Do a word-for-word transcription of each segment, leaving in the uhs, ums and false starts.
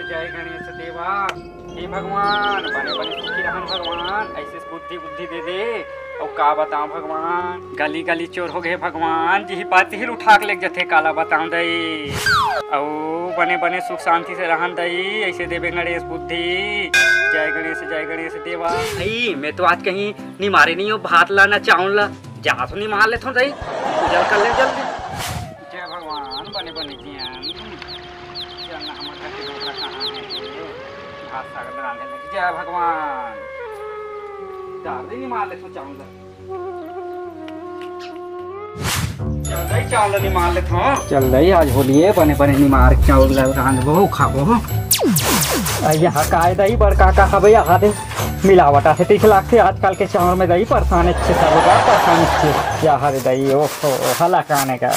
जय गणेश देवा। हे भगवान, बने बने सुखी रहन भगवान, ऐसे बुद्धि बुद्धि दे दे। अउ का बताओ भगवान, गली गली चोर हो गए भगवान, जिही पाती ही उठा के लेके जथे, काला बताओ दई। अउ बने बने सुख शांति से रहन दई, ऐसे देवे गणेश बुद्धि। जय गणेश, जय गणेश देवा। भाई, मैं तो आज कहीं निमारे नहीं हो, भात ला ना चावल ला, जा तो निमार लेथो दई, उजल कर ले जल्दी। जय भगवान, बने बने जियन। चल ना, हमर घर के डोकरा कहाँ है? भात साग रांधे लगी। जय भगवान। दाल दे निमार लेथो चावल ला। चल दई, चावल ला निमार लेथो। चल दई, आज होली है, बने बने निमार चावल ला रांधबो, खाबो। अ, यहाँ काय दई बड़का का हबे, यहाँ दे मिलावट आथे, तीस लाख से आजकल के चावल में दई परेशान अच्छे सब लोग परेशान अच्छे। यहाँ दे दई, ओहो, हला काने का।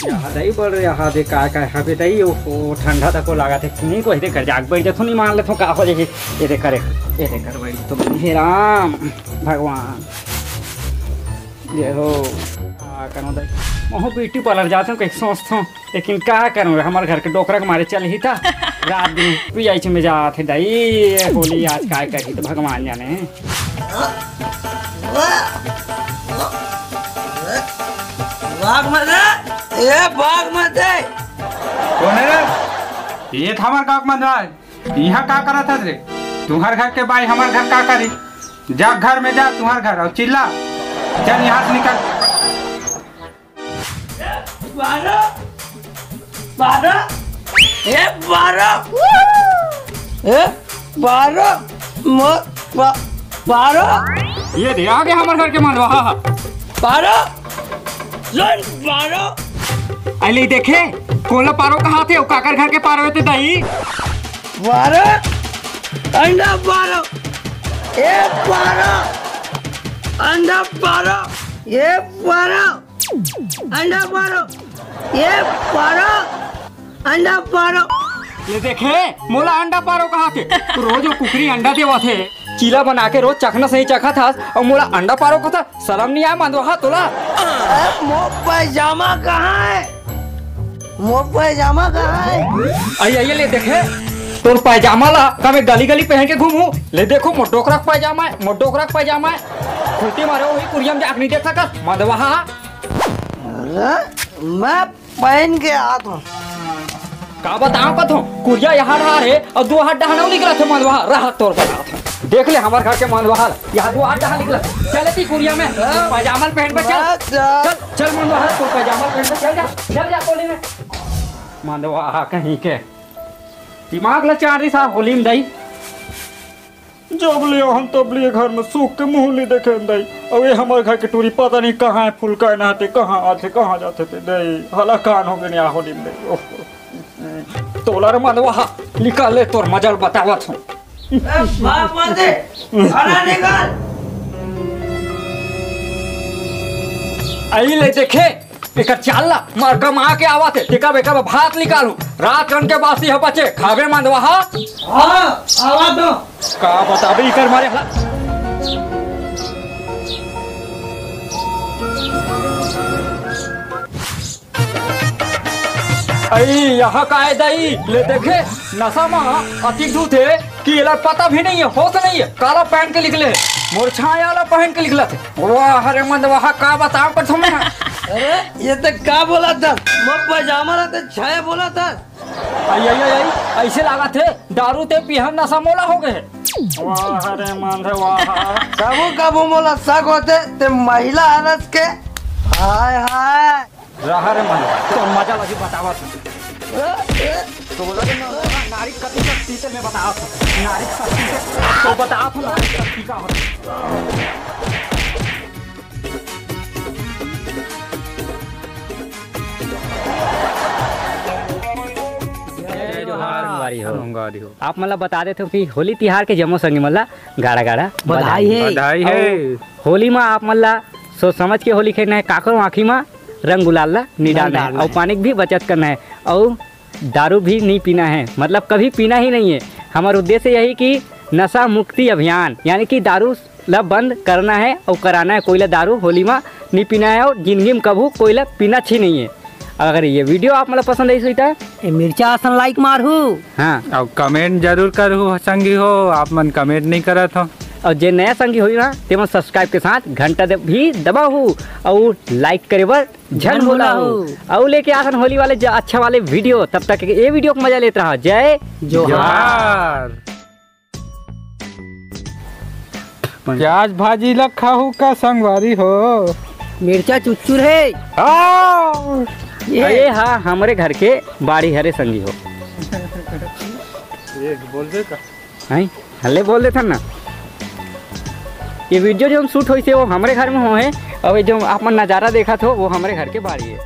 यहाँ दई बड़, यहाँ दे काय काय हबे दई, ओहो, ठंडा तको लागत है कि नहीं, कोई दे कर जाग बैठ जाथो, निमार लेथो, का हो जाही। ये दे करे, ये दे कर बैठ तो, हे राम भगवान, ये हो। आ, कनो दई, महूँ ब्यूटी पार्लर जाथो, कहीं सोचथो, लेकिन का करूँ, हमर घर के डोकरा के मारे चल ही था, रात दिन पी आई में जात है दई, ये होली आज काय करही तो भगवान जाने। भाग मत रे, ए भाग मत रे। कौन है रे? ये था हमार गाँव के मंदवाहा, यहाँ का करत हस रे? तुम्हार घर के बाई हमार घर का करी? जा घर में जा, तुम्हार घर, और चिल्ला, चल यहाँ से निकल। बारो, बारो, ए बारो, ए बारो, म-, बा-, बारो। ये दे, आ गया हमारे घर के मंदवाहा। बारो, सुन बारो। अले देखे, कोला पारो कहाँ थे? काकर घर के पारो थे दई। बारो, अंडा बारो, ए बारो, अंडा बारो, ए बारो। अंडा पारो, ये पारो, अंडा पारो। ले देखे, मोला अंडा पारो कहा थे। रोज वो कुकरी अंडा देवा थे। चीला बना के रोज चखना सही चखा था, और मोला अंडा पारो कहा था। शर्म नहीं आया मंदवाहा तोला? ए, मो पैजामा कहाँ है? मो पैजामा कहाँ है? आई, आई, ले देखे, तोर पैजामा ला का मैं गली गली पहन के घूमू? ले देखो, मोटोकरा के पैजामा है, मोटोकरा के पैजामा है। खुलती मारे वही कुरियम जाक नहीं देख सकत, मंदवाहा। अरे, मैं पहन के आत हूँ। का बताओ कथो, कुरिया यहाँ रहा है और दो हाथ डहाना निकला थे मंदवाहा, रहा तोर बताओ थे। देख ले हमारे घर के मंदवाहा, यहाँ दो हाथ डहाना निकला। चले ती कुरिया में, हाँ। पैजामा पहन पे चल। मैं जा- चल, चल मंदवाहा, तू पैजामा पहन पे चल जा, चल जा कोली में। मंदवाहा कहीं के, दिमाग ला चार रही साहब होली में दई। जब ले आहन तब ले घर में सुख के मुंह ली देखे दई। अब ये हमारे घर के टूरी पता नहीं कहाँ है, फुलका नहाते कहाँ आते, कहाँ जाते थे दई। हला कान हो गए नहीं आहो दिन दई। ओह, तोला रे मंदवाहा, निकाल ले तोर मजल बतावत हूँ। ए, बाप मत दे, खाना निकाल। आई ले देखे, एकर चाल ला, मार कमा के आवत हे, तेकर बेकर बर भात निकालू, रात कन के बासी ह बचे, खाबे मंदवाहा? हाँ, आवा तो। का बताबे इकर मारे हला। अई, यहाँ का है दई? ले देखे, नशा मा अतिक धूत हे कि एला पता भी नहीं है, होश नहीं है, काला पहन के निकले हे, मोर छाया ला पहन के निकलत हे। वाह रे मंदवाहा, का बताओ कथो मैं। अरे, ये तो का बोला था? मैं पैजामा ला तो छाया बोला था। आई, आई, आई, आई, ऐसे लागत हे, दारू ते पिहन नशा मोला हो गए हे। वाह रे मंदवाहा। कबू कबू मोला शक होथे, ते महिला हरस के। हाय, हाय। रहा रे मन, तो मजा लगी बतावत हूँ। तो बोला रे ना, नारी कति शक्ति से मैं बतावत हूँ। नारी शक्ति से तो बतावत हूँ, नारी शक्ति का होता। जय जोहार, संगवारी हो। संगवारी हो। आप मन ला बता देथव कि होली तिहार के जम्मो संगी मन ला गाड़ा गाड़ा बधाई हे। बधाई हे। अउ होली मा आप मन ला सोच समझ के होली खेलना हे, काकरो आँखी मा रंग गुलाल ला नी डालना हे, डालना अउ हे। पानी के भी बचत करना हे, अउ दारू भी नी पीना हे, मतलब कभी पीना ही नहीं हे। हमर उद्देश्य यही कि नशा मुक्ति अभियान, यानी कि दारू ला बंद करना हे अउ कराना हे, कोई ला दारू होली मा नी पीना हे अउ जिंदगी में कभू कोई ला पीना च नहीं हे। अगर ये video आप मन ला पसंद आइस होही त ए मिर्चा असन like मारहू। हाँ। अउ comment जरूर करहू संगी हो, आप मन comment नहीं करत हो। अउ जे नया संगी होही ना, ते मन subscribe के साथ घंटा दे-, भी दबाहू अउ like करे बर झन झन भूलाहू। भूलाहू। अउ लेके आथन होली वाले ज-, अच्छा वाले video। तब तक ये video के मजा लेत रहा। जय जोहार। प्याज भाजी ला खाहू का संगवारी हो? मिर्चा चुचुर हे। आओ। ये अरे हाँ, हमरे घर के बाड़ी हरे संगी हो। ये बोल दे का? हैं? हल्ले बोल देथन ना। ये video जो हम shoot होइस हे, वो हमरे घर में होहे, अउ ये जो आप मन नजारा देखत हो, वो हमरे घर के बाड़ी हे।